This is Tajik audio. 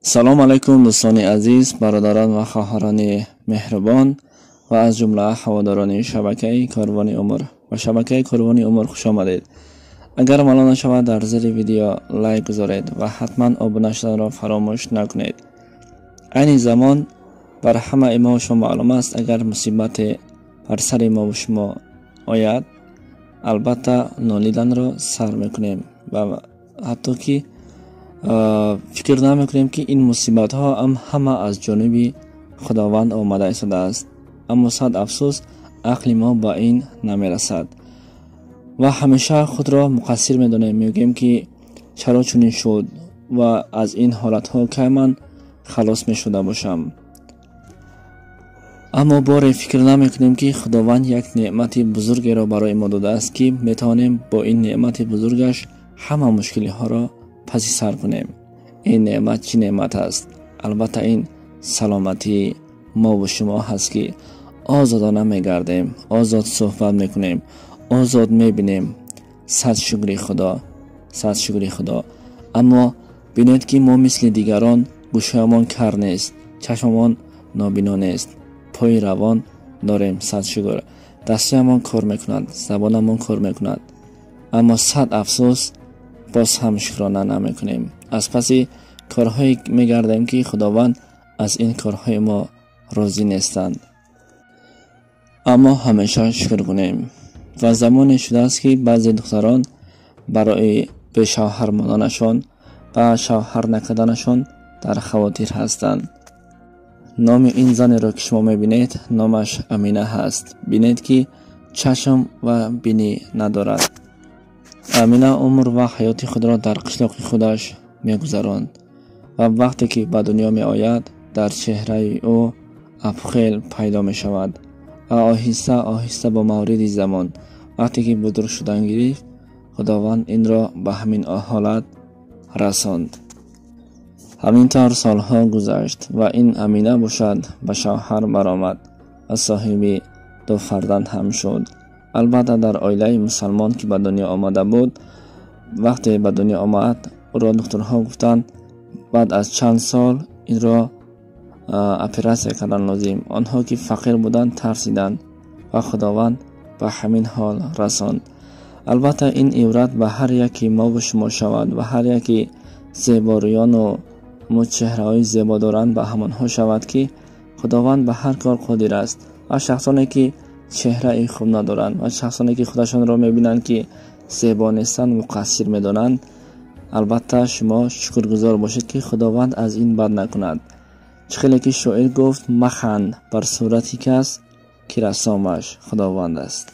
Салом алайкум, дӯстони азиз, бародарон ва хоҳарони меҳрубон ва аз ҷумла ҳаводорони шабакаи Корвони Умр. Ба шабакаи Корвони Умр хуш омадед. Агар малол нашавад, дар зери видео лайк гузоред ва ҳатман обуна шуданро фаромӯш накунед. Айни замон бар ҳамаи мо шумо маълум аст, агар мусибате бар сари мо шумо ояд, албатта нолиданро сар мекунем ва ҳатто ки фикр намекунем, ки ин мусибатҳо ҳама аз ҷониби Худованд омада истодааст. Аммо сад афсӯс, ақли мо ба ин намерасад ва ҳамеша худро муқассир медонем. Мегӯем, ки чаро чунин шуд ва аз ин ҳолатҳо кай ман халос мешуда бошам. Аммо боре фикр намекунем, ки Худованд як неъмати бузургеро барои мо додааст, ки метавонем бо ин неъмати бузургаш ҳама мушкилиҳоро паси сар кунем. Ин неъмат чӣ неъмат аст? Албатта, ин саломатии мову шумо ҳаст, ки озодона мегардем, озод суҳбат мекунем, озод мебинем. Сад шукри Худо, сад шукри Худо. Аммо бинед, ки мо мисли дигарон гӯшҳоямон кар нест, чашмамон нобино нест, пои равон дорем, сад шукр, дастҳоямон кор мекунад, забонамон кор мекунад. Аммо сад афсӯс, боз ҳам шукрона намекунем. Аз паси корҳое мегардем, ки Худованд аз ин корҳои мо розӣ нестанд. Аммо ҳамеша шукр кунем. Ва замоне шудааст, ки баъзе духтарон барои бешавҳар монданашон ва шавҳар накарданашон дар хавотир ҳастанд. Номи ин занеро, ки шумо мебинед, номаш Амина ҳаст. Бинед, ки чашм ва бинӣ надорад. Амина умр ва ҳаёти худро дар қишлоқи худаш мегузаронд ва вақте ки ба дунё меояд, дар чеҳраи ӯ абхел пайдо мешавад ва оҳиста оҳиста бо мавриди замон, вақте ки бузург шудан гирифт, Худованд инро ба ҳамин ҳолат расонд. Ҳамин тавр солҳо гузашт ва ин Амина бошад, ба шавҳар баромад ва соҳиби ду фарзанд ҳам шуд. Албатта, дар оилаи мусалмон ки ба дунё омада буд, вақте ба дунё омад, ӯро духтурҳо гуфтанд, баъд аз чанд сол инро оператсия кардан лозим. Онҳо, ки фақир буданд, тарсиданд ва Худованд ба ҳамин ҳол расонд. Албатта, ин ибрат ба ҳар яки мову шумо шавад ва ҳар яки зеборӯёну чеҳраҳои зебо доранд, ба ҳамонҳо шавад, ки Худованд ба ҳар кор қодир аст. Ва шахсоне, ки чеҳраи хуб надоранд ва шахсоне, ки худашонро мебинанд, ки зебо нестанд, муқассир медонанд, албатта шумо шукргузор бошед, ки Худованд аз ин бад накунад. Чӣ хеле ки шоир гуфт: «Маханд бар сурати кас, ки рассомаш Худованд аст».